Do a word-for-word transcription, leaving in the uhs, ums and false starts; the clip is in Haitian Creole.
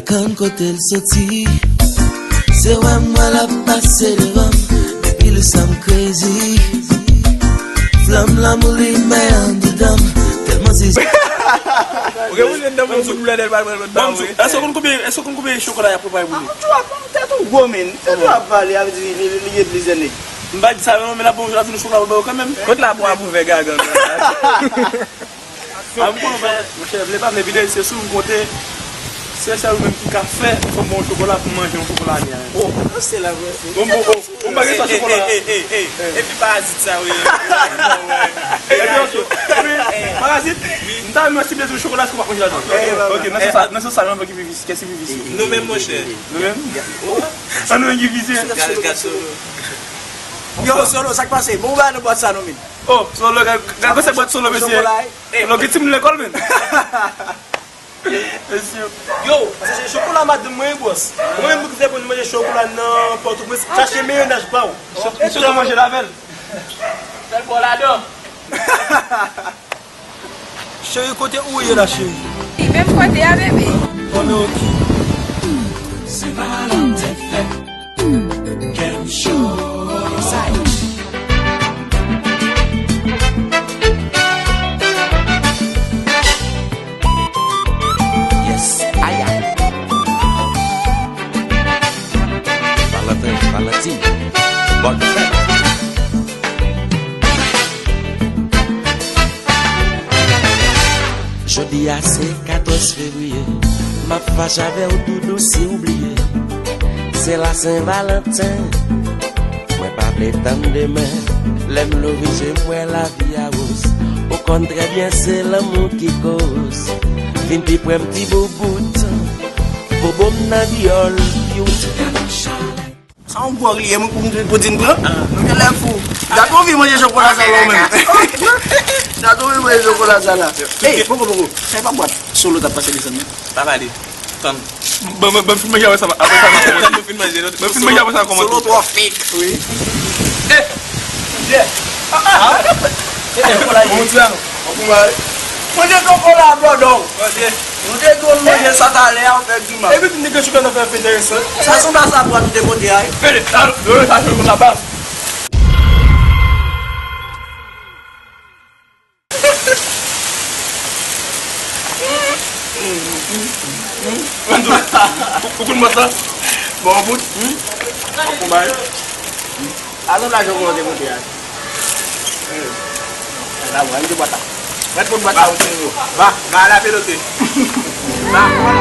Tann kote l soti. Se wè m wè l ap pase devan m. Depi lè sa m crazy. Flanm lanmou limen anndedan m. Tèlman se. Ok, ou jwenn nan moun sou koulè dèl pa pran lòt ba vre. Èske w konn konbyen, èske w konn konbyen chokola y ap prepare pou li? Tèt ou gwo, men. Tèt ou ap pale, a di li, li, li gen plizyè nèg. M pa di sa non, men l ap bon jou la vin chokola pou ba yo kanmenm. Kot la pou ap ouvè gaga nou la? A m konnen, monchè, vle pa vle, vide se sou m konte. Se sèl ou menm ki ka fè, fò m ba w chokola pou m manje yon chokola ane a. Oh, se la vre. Bon, bon, bon, bon, m pa gen sa chokola. Ey, ey, ey, ey, ey. Epi parazit sa, wi. Epi, epi, parazit, m ta renmen si bezwen chokola, èske w pa manje ladan? Ok, nan sans sa, nan sans sa, nou ki pi visye, kès ki pi visye? Nou menm, monchè. Nou menm? An nou menm ki visye? Gad, gad solo. Yo, solo, sa k pase? Bon, ou bay nan bwat sa, non, men. Oh, solo, gad, gad, gad, se bwat solo, mesye. Chokola, eh. Solo, ki timoun lekòl, men. Mesye. Yo, se, se chokola madanm mwen, bòs. Mwen menm ki te konn manje chokola nan Pòtoprens, chache meyonaj pa w. Misye ka manje l avè l. Fè l ba w ladan. Cheri, kote ou ye la, cheri? Li menm kote a, bebe. Bon, men ok. Se Valentin fèt. Kè m cho. Sa ye. Yes, aya. Valentin, Valentin. Bon fèt. Jodi a se katòz fevriye, m ap fache avè w tou dous si w bliye. Se la Sen Valanten, mwen pa vle tann demen. Lè m louvri je m wè lavi a woz. Ou konn trè byen se lanmou ki koz. Vin pi pre m ti boubout, bobo m nan dyòl, yout. Sa yon gwòg li ye, mwen pou, pou di n pran. Nou genlè fou. Dat ou anvi manje chokola sa la ou menm. Dat ou anvi manje chokola sa la. Ey, poko, poko. Sa e pa bwat. Solo t ap pase desann nan. Pa pale. Tann. Bon, bon, bon, fin manje apre sa, apre sa, m ap kòmante. Tann nou fin manje, nou. Bon, fin manje apre sa, kòmante. Solo twò fake. Wi. Eh! Yeah. Ah, ah. Eh, eh, chokola ye. Bon, ti anon. Bon, bon, bon. Manje chokola, bro, non. Ok. Nou te konn manje sa talè a, ou fè di mal. Epi, nou te gen chokola nan fè enteresan. Sa sanble a sa bwat ou te pote a, wi. Gade, sa, yo, sa, yo, la bas. Ou konn bwat la? Bon, bout. Bon, bay. Atann la, jòk ou te pote a. Hey. Ala, mwen, mwen, bwat la. Mwen, pot bwat la, ou tire. Va, va, la pelote. Va.